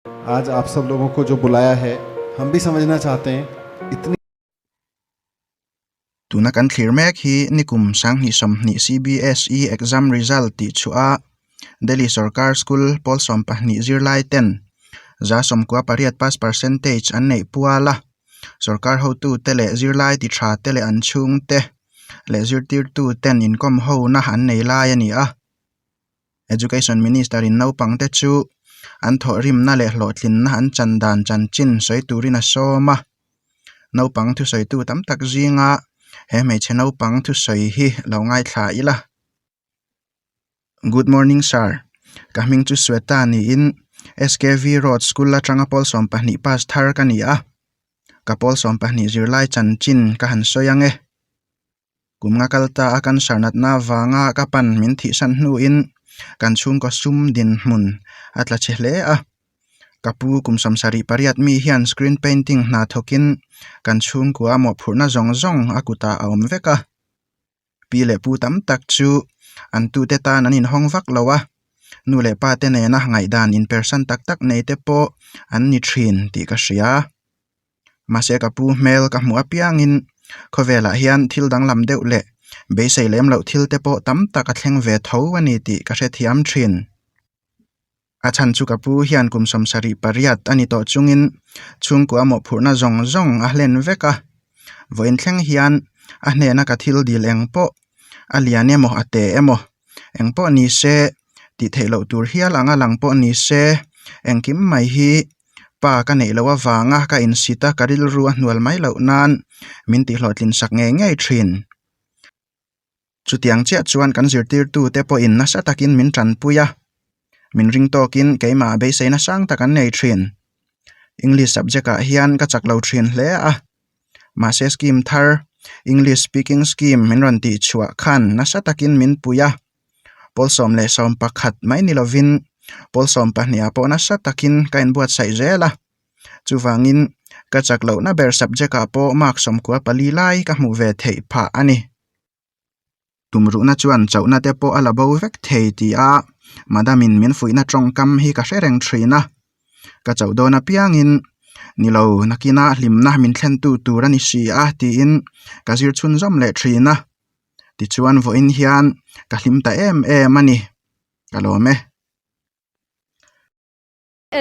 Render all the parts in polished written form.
आज आप सब लोगों को जो बुलाया है हम भी समझना चाहते हैं इतनी Tuna kan thlir mek hi nikum sanghnih sawmhnih CBSE exam result tih chhuah a Delhi Sarkar School pawl 22 zirlai ten za 98 pass percentage an neih pual a sarkar hotu te leh zirlai ti tha te leh an chhung te leh zirtirtu ten inkawm ho na an nei lai a ni a. Education Minister in naupang te chu an thawhrimna leh hlawhtlinna an chan dan chanchin sawi turin a sawm a. Naupang thusawitu tam tak zinga he hmeichhe naupang thusawi hi lo ngaithla ila. Good morning sir, ka hming chu Sweta niin SKV Road School atanga pawl 12 pass thar ka ni a. Ka pawl 12 zirlai chanchin ka han sawi ange. Kum nga kal ta a cancer natna avanga ka pan min thihsan hnuin kan chhungkaw sum dinhmun a tla chhe hle a. Ka pu kum 78 mi hian screen painting hna thawkin kan chhungkua mawhphurhna zawng zawng a kutah a awm vek a. Pi leh pu tam tak chu an tute tan an inhawng vak lo a, nu leh pa te nena ngaihdan inpersan tak tak nei te pawh an ni thin tih ka hria. Mahse ka pu hmel ka hmuh apiangin khawvelah hian thil danglam deuh leh beisei lem loh thil te pawh tam tak a thleng ve tho a ni tih ka hrethiam thin. A chhan chu ka pu hian kum 78 a ni tawh chungin chhungkua mawhphurhna zawng zawng a hlen vek a. Vawiin thleng hian a hnena ka thil dil eng pawh a lian emaw a te emaw eng pawh ni se tih theih loh tur hial anga lang pawh ni se engkim mai hi Pa ka neih loh avanga ka insit a ka rilru a hnual mai loh nan min tihhlawhtlin sak ngei ngei thin. Chutiang chiah chuan kan zirtirtute pawhin nasa takin min tanpui a, min ring tawkin keimah beiseina sang tak an nei thin. English subject ah hian ka chak lo thin hle a, mahse scheme thar English speaking scheme min rawn tih chhuah khan nasa takin min pui a. Pawl 11 mai ni lovin pawl 12 ah pawh nasa takin ka inbuatsaih zel a, chuvangin ka chak lohna ber subject ah pawh mark 94 lai ka hmuh ve theih phah a ni. Tumruhna chuan chauhna te pawh a la bo vek thei ti a madam in min fuihna tawngkam hi ka hre reng thin a, ka chauh dawn apiangin nilo nakina hlimna min thlentu tur a ni si a tiin ka zir chhunzawm leh thin a. Tichuan vawiin hian ka hlim ta em em a ni, ka lawm e.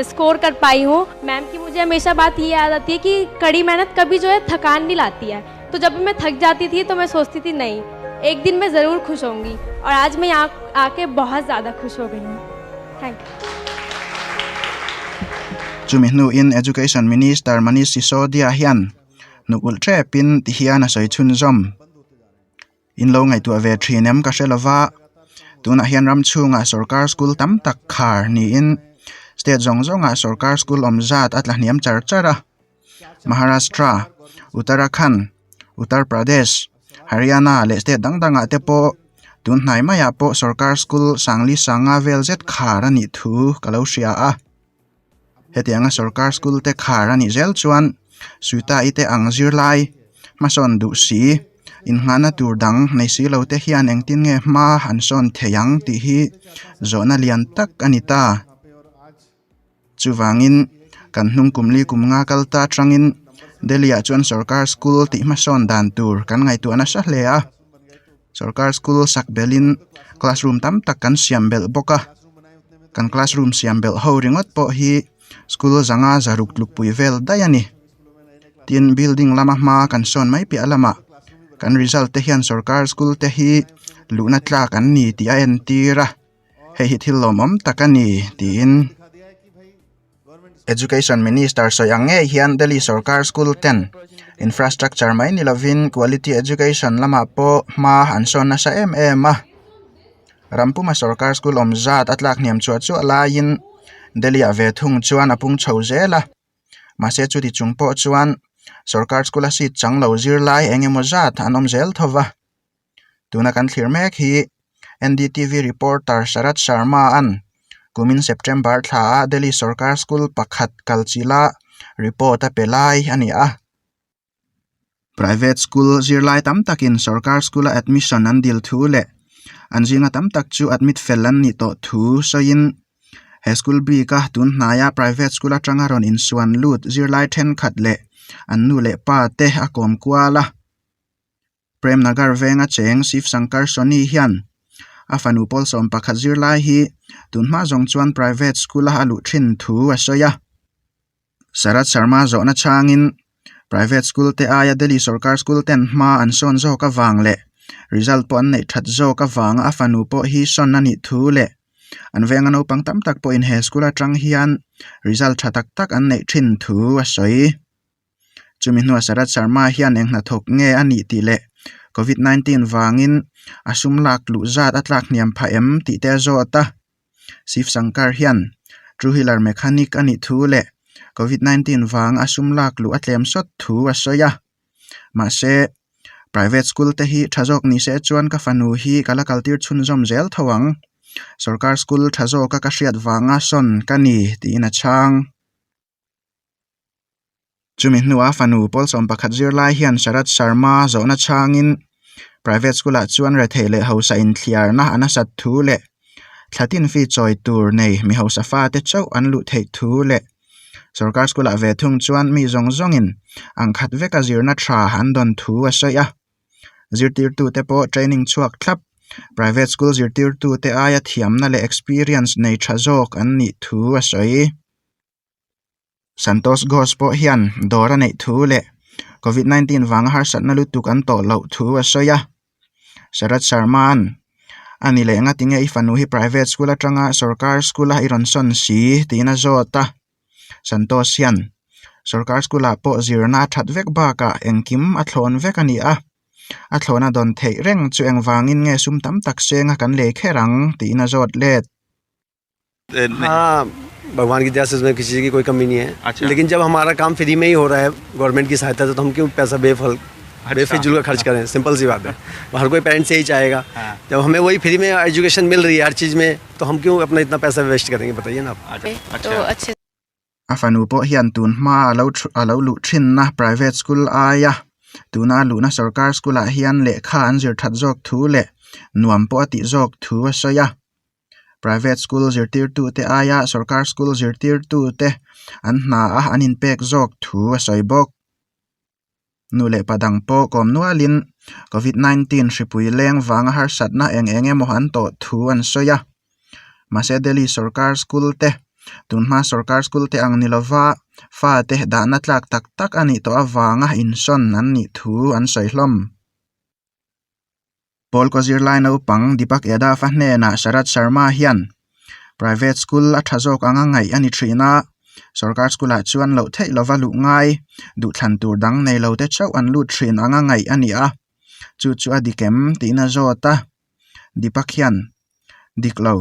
Score कर पाई हूँ। मैम की मुझे हमेशा बात ये याद आती है कि कड़ी मेहनत कभी जो है थकान नहीं लाती है। तो जब भी मैं थक जाती थी तो मैं सोचती थी नहीं, एक दिन मैं ज़रूर खुश होंगी और आज मैं यहाँ आके बहुत ज़्यादा खुश हो गई हूँ। Thank you. Chumi hnuin Education Minister Manish Sisodia hian hnuk ulh tepin tihian a sawi chhunzawm. In lo ngaihtuah ve thin em ka hre lova, tunah hian ram chhungah sorkar school tam tak khar niin state zawng zawngah sorkar school awm zat a tla hniam char char a, Maharashtra, Uttarakhand, Uttar Pradesh, Haryana leh state dang dangah te pawh tun hnai maiah pawh sorkar school sangli sanga vel zet khar a nih thu ka lo hria a. Hetianga sorkar school te khar a nih zel chuan Suita-i te ang zirlai hmasawn duh si, inngahna tur dang nei si lo te hian engtin nge hma an sawn thei ang tih hi zawhna lian tak a ni ta. Chuvangin kan hnung kum li kum nga kal ta atangin Delhi-ah chuan sorkar school tih hmasawn dan tur kan ngaihtuah nasa hle a. Sorkar school sak belhin classroom tam tak kan siam belh bawk a, kan classroom siam belh ho ringawt pawh hi school zanga zaruk tlukpui vel daih a ni. Tin, building lama hma kan sawn mai piah lamah kan result te hian sorkar school te hi luhna tlak an ni tih a entir a, hei hi thil lawmawm tak a ni tiin. Education Minister sawi ang ngei hian Delhi sorkar school ten infrastructure mai ni lovin quality education lamah pawh hma an sawn nasa em em a. Rampuma sorkar school awm zat a tlak hniam chuah chuah laiin Delhi ah ve thung chuan a pung chho zel a. Mahse chuti chung pawh chuan sorkar school a seat chang lo zirlai eng emaw zat an awm zel tho va. Tuna kan thlir mek hi NDTV reporter Sharad Sharma an kumin September thla a Delhi sorkar school pakhat kalchila report a pe lai a ni a. Private school zirlai tam takin sorkar school a admission an dil thu leh an zinga tam tak chu admit fel an nih tawh thu sawiin. He school bika tun hnaia private school atanga rawn insuan lut zirlai thenkhat leh an nu leh pa te a kawm kual a. Prem Nagar venga cheng Shiv Shankar Soni hian a fanu pawl sawm pakhat zirlai hi tun hma zawng chuan private school a a luh thin thu a sawi a. Sharad Sharma zawhna changin private school te aia Delhi sorkar school ten hma an sawn zawk avang leh result pawh an neih that zawk avanga a fanu pawh hi sawn a nih thu leh an venga naupang tam tak pawhin he school atang hian result tha tak tak an neih thin thu a sawi. Chumi hnuah Sharad Sharma hian eng hnathawk nge a nih tih leh Covid 19 vangin a sum lak luh zat a tlak hniam phah em tih te a zawt a. Shiv Shankar hian two wheeler mechanic a nih thu leh Covid 19 vang a sum lak luh a tlem sawt thu a sawi a. Mahse, private school te hi tha zawk ni se chuan ka fanu hi ka la kaltir chhunzawm zel tho ang. Sorkar school tha zawka ka hriat vanga sawn ka ni tiin a chhang. Chumi hnuah fanu pawlsawm pakhat zirlai hian Sharad Sharma zawhna chhangin private school ah chuan retheih leh hausa inthliarna a nasat thu leh thlatin fee chawi tur nei mi hausa fate chauh an luh theih thu leh sorkar school ah ve thung chuan mi zawng zawngin ang khat veka zirna tha an dawn thu a sawi a. Zirtirtute pawh training chhuak thlap private school zirtirtute aia thiamna leh experience nei tha zawk an nih thu a sawi. Santosh Ghosh pawh hian dawr a neih thu leh Covid 19 vanga harsatna lutuk an tawh loh thu a sawi a. Sharad Sharma-a'n, A ni leh nga tinge i fanu hi private school atanga sorkar school a i rawn sawn si? tiin a zawt a. Santosh hian, Sorkar school ah pawh zirna a that vek bakah engkim a thlawn vek a ni a. A thlawna dawn theih reng chu engvangin nge sum tam tak senga kan lei kher ang? tiin a zawt let. हाँ भगवान की दया से उसमें किसी की कोई कमी नहीं है अच्छा। लेकिन जब हमारा काम फ्री में ही हो रहा है गवर्नमेंट की सहायता से तो हम क्यों पैसा बेफल अच्छा। बेफिजुल का खर्च करें सिंपल सी बात है हर कोई पेरेंट्स यही चाहेगा हाँ। जब हमें वही फ्री में एजुकेशन मिल रही है हर चीज़ में तो हम क्यों अपना इतना पैसा वेस्ट करेंगे बताइए ना आप अच्छा। तो अच्छे A fanu pawh hian tun hma a lo a lo luh thinna private school aia tuna a luhna sorkar school ah hian lehkha an zir that zawk thu leh nuam pawh a tih zawk thu a sawi a. Private school zirtirtute aia sorkar school zirtirtute an hna a an inpek zawk thu a sawi bawk. Nu leh pa dang pawh kawm nualin Covid 19 hripui leng vanga harsatna eng eng emaw an tawh thu an sawi a. Mahse Delhi sorkar school te tunhma sorkar school te ang ni lova fate dahna tlak tak tak a nih tawh avanga insawn an nih thu an sawi hlawm. Pawl kaw zirlai naupang Deepak Yadav-a hnenah Sharad Sharma hian private school a tha zawk anga ngaih a ni thin a, sorkar school ah chuan loh theih lova luh ngai duhthlan tur dang nei lo te chauh an lut thin anga ngaih a ni a, chu chu a dik em tiin a zawt a, Deepak hian dik lo.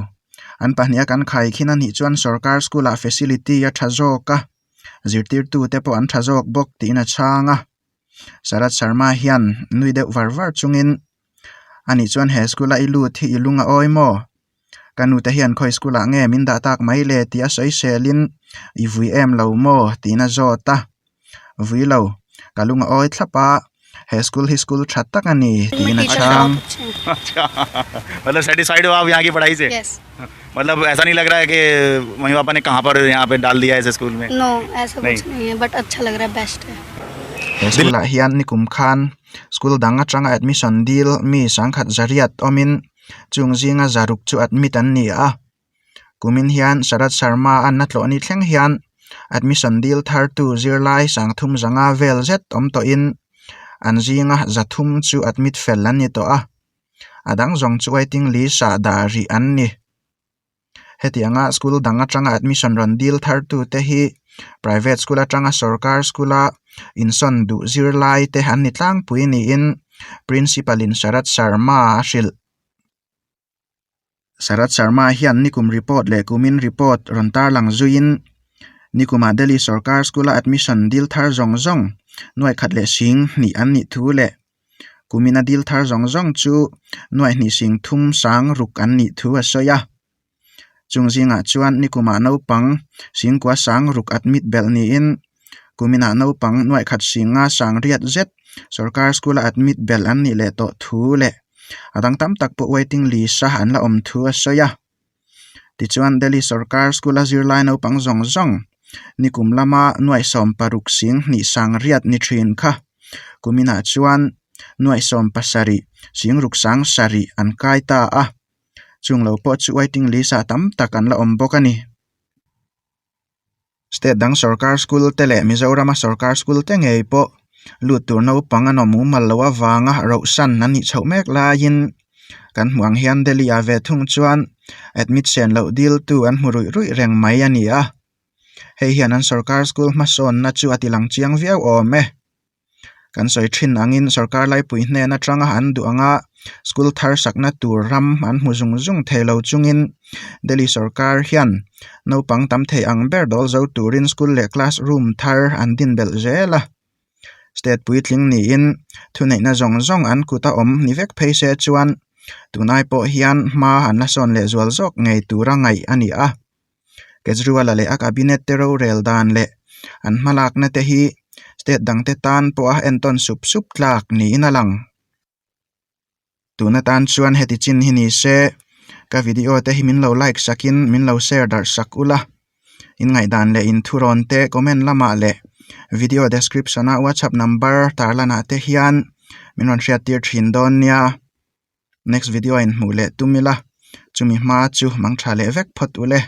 An pahniha kan khai khin a nih chuan sorkar school ah facility a tha zawk a, zirtirtute pawh an tha zawk bawk tiin a chhang a. Sharad Sharma hian nui deuh var var chungin ani chuan he school a i lut hi i lung a awi maw? Ka nute hian khawi school ah nge min dah tak mai le tih a sawi selin i vui em lo maw tiin a zawt a. Vui lo, ka lung a awi thlap a, he school hi school tha tak a ni tiin a chhang. मतलब satisfied हो आप यहाँ की पढ़ाई से yes मतलब ऐसा नहीं लग रहा है कि मम्मी पापा ने कहाँ पर यहाँ पे डाल दिया है इस स्कूल में नो ऐसा नहीं। कुछ नहीं है बट अच्छा लग रहा है बेस्ट है He school ah hian nikum khan school dang atanga admission dil mi sangkhat zariat awmin chung zinga zaruk chu admit an ni a kumin hian Sharad Sharma a na tlawh ni thleng hian admission dil thar tu zirlai sangthum zanga vel zet awm tawhin an zinga zathum chu admit fel an ni tawh a. a dang zawng chu waiting list ah dah rih an ni hetianga school dang atanga admission rawn dil thar tu te hi private school atanga sorkar school a insawn duh zirlai te an ni tlangpui niin principal in Sharad Sharma a hrilh. Sharad Sharma hian nikum report leh kumin report rawn tarlang zuiin nikumah Delhi sorkar school a admission dil thar zawng zawng nuai khat leh sing hnih an nih thu leh Kumina dil thar zawng zawng chu nuaih hnih sing thum sang ruk an nih thu a sawi a. Chung zingah chuan nikumah naupang singkua sang ruk admit belh niin kuminah naupang nuaih khat singa sang riat zet sorkar school a admit belh an nih leh tawh thu leh a dang tam tak pawh waiting list a an la awm thu a sawi a. Tichuan Delhi sorkar school a zirlai naupang zawng zawng nikum lama nuaih 60 2 800 ni thin kha kuminah chuan nuaih 17 6 7 an kai ta a, chung lo pawh chu waiting list ah tam tak an la awm bawk a ni. State dang sorkar school te leh Mizorama sorkar school te ngei pawh lut tur naupang an awm mumal loh avanga rohsan an nih chhoh mek laiin kan hmuh ang hian Delhi ah ve thung chuan admit sen loh dil tu an hmu ruih ruih reng mai a ni a. Hei hian an sorkar school hmasawnna chu a ti lang chiang viau awm e. Kan sawi thin angin sorkar laipui hnen atanga an duh anga school thar sakna tur ram an hmu zung zung thei lo chungin Delhi sorkar hian naupang tam thei ang ber dawl zo turin school leh classroom thar an din belh zel a. State puitling niin thuneihna zawng zawng an kut a awm ni vek phei se chuan tunai pawh hian hma an la sawn leh zual zawk ngei tura ngaih a ni a. Kejriwal-a leh a cabinet te rorel dan leh an hmalakna te hi state dangte tan pawha entawn sup sup tlak niin a lang. Tuna tan chuan heti chin hi ni se, ka video te hi min lo like sakin min lo share darh sak ula. In ngaihdan leh in thurawn te comment lamah leh video description a whatsapp number tarlanah te hian min rawn hriattir thin dawn nia. Next video a inhmuh leh tum ila, chumi hma chu mangtha leh vek phawt ule.